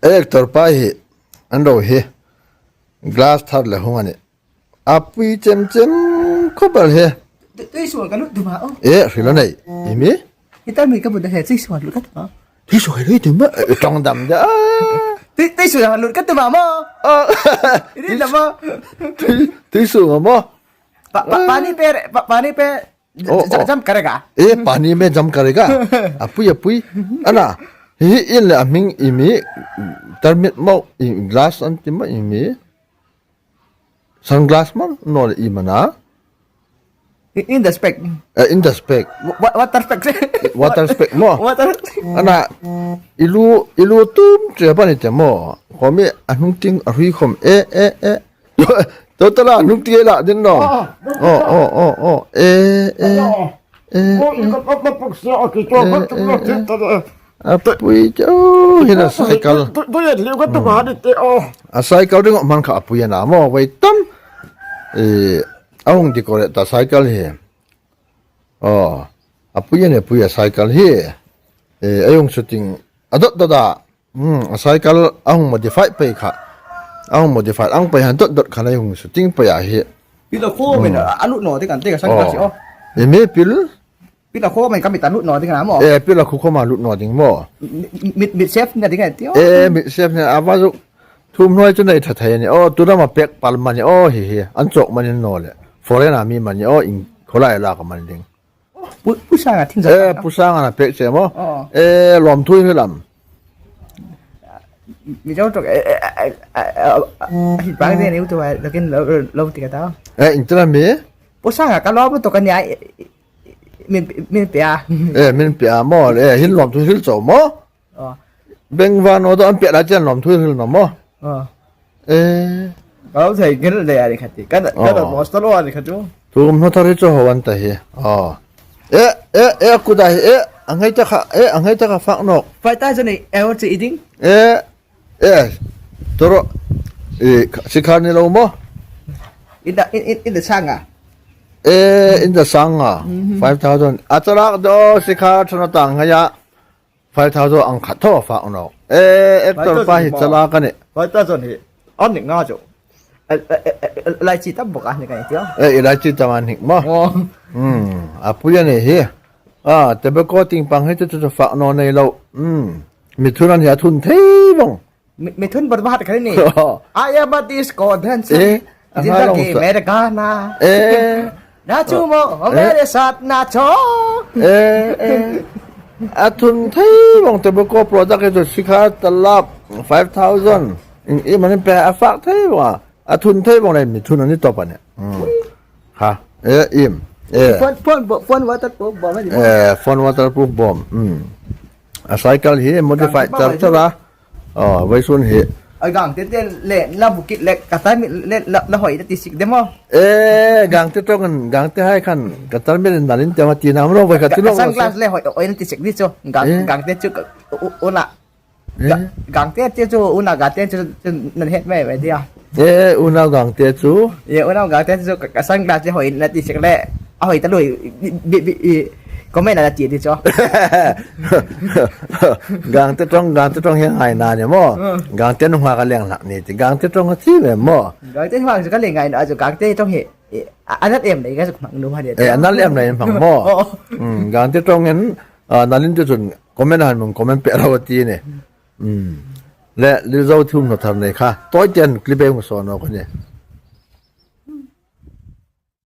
Actor pa hi an ro hi glass thar leh hung a ni. A pui chem chem khawp al he. Tui sual ka lut duma o. E hril a nei i mi. I ta mi ka bu da he tui sual lut ka tuma. Tui sual lut duma tong dam da. Tui tui sual lut ka tuma mo. Ini da mo. Tui tui sual mo. Pa pa pani pe pani pe jam karega. E pani me jam karega. Apui apui. Ana hi in le aming i mi tarmit mo i glass an ti ma i mi. Sunglass man no le i mana. In the spec. In the spec. Water spec. Water spec mo. Water. Ana ilu ilu tum che pa ni te mo. Khomi anung ting a hui khom e e e. To ta la nung ti la din no. Oh oh oh oh e e e. A pui chu hin a cycle. A cycle ringawt hman kha a pui a na maw vei tam ih a hung ti kawh leh ta cycle hi aw a pui a ni a pui a cycle hi ih a hung shooting a dawt dawt a umm a cycle a hung modify phei kha a hung modify ang phei han dawt dawt khan a hung shooting phei ah hi. Aw ih mi pil. Pila kho mai kami tanut no ding na mo. Eh pila khu kho ma lut no ding mo. Mit mit chef na ding ai tio. Eh mit chef na awa zu thum noi chu nei tha thai ni o tu na ma pek pal ma ni o hi hi an chok man in no le foreign ami man ni o in kholai la ka man ding. Pu pu sang a thing za. Eh pu sang ana pek che mo. Eh lom thui hi lam. Mi jo tok eh eh eh bang de ni tu lakin lo lo ti ka ta. Eh in tra mi. Pu sang a ka lo bu to ka ni ai min min pe a e min pe a mo e hin lom thu hil cho mo beng va no do an pe la chen lom thu hil no mo e có thể cái này là khát cái cái là boss đó là khát chú tu no thari cho ho an ta hi ờ e e e ku da e angai ta kha e angai ta kha phak nok phải ta cho này em chỉ ding e e toro e sikha ni lo mo in the in in the sang à E in the sang a 5000 a chalak do sikha thana tang haya 5000 ang khat tho fa ono e actor pa hi chalak ani 5000 hi an ni nga jo lai chi tam bok a ni kai tio e ilai chi tam an hik mo a puya ne hi a te be ko ting pang hi chu chu fa no nei lo mi thun an hi a thun thei bong มิทุนบทบาทกันนี่ I am a disco dancer จินตกีเมรกานา เอ นาชูโมเมเรสัตนาโช เอเออาทุนที่บองแต่บก็ product ตัวสิค้าตลับ5,000อีมันแปลอาฝากที่ว่าอาทุนที่บองในมีทุนอันนี้ต่อไปเนี่ยค่ะเอออิ่มเอ ฟอนฟอนฟอน waterproof bomb เออฟอน waterproof bomb อืมอา cycle ฮี modify จับใช่ปะอ๋อไว้ส่วนฮี ไอ้gang te te le la bukit le kata mi le la la hoi ti sik demo เอgang te to kan gang te hai khan katar mi nalin te ma ti nam ro vai khat lo sunglass le hoi oi ti sik di cho gang gang te chu una gang te te chu una ga te chu nan het mai vai dia เอuna gang te chu ye una gang te chu ka sunglass le hoi na ti sik le a hoi ta lui bi bi ก็ไม่น่าจะจีดิจ้ะ gang te tong gang te tong hiang hai na ne mo gang te nu ka leng lak ni ti gang te tong chi me mo gang te huang ka leng ngai na ju gang te tong he อันนั้นเอ็มไหนก็จะมังดูมาเดีย เออันนั้นเอ็มไหนมังmo อืมgang te tong en nalin te chun comment han mong comment pe raw ti ne อืมและลิzo thum no tham nei kha toy ten clip em so no ko ne.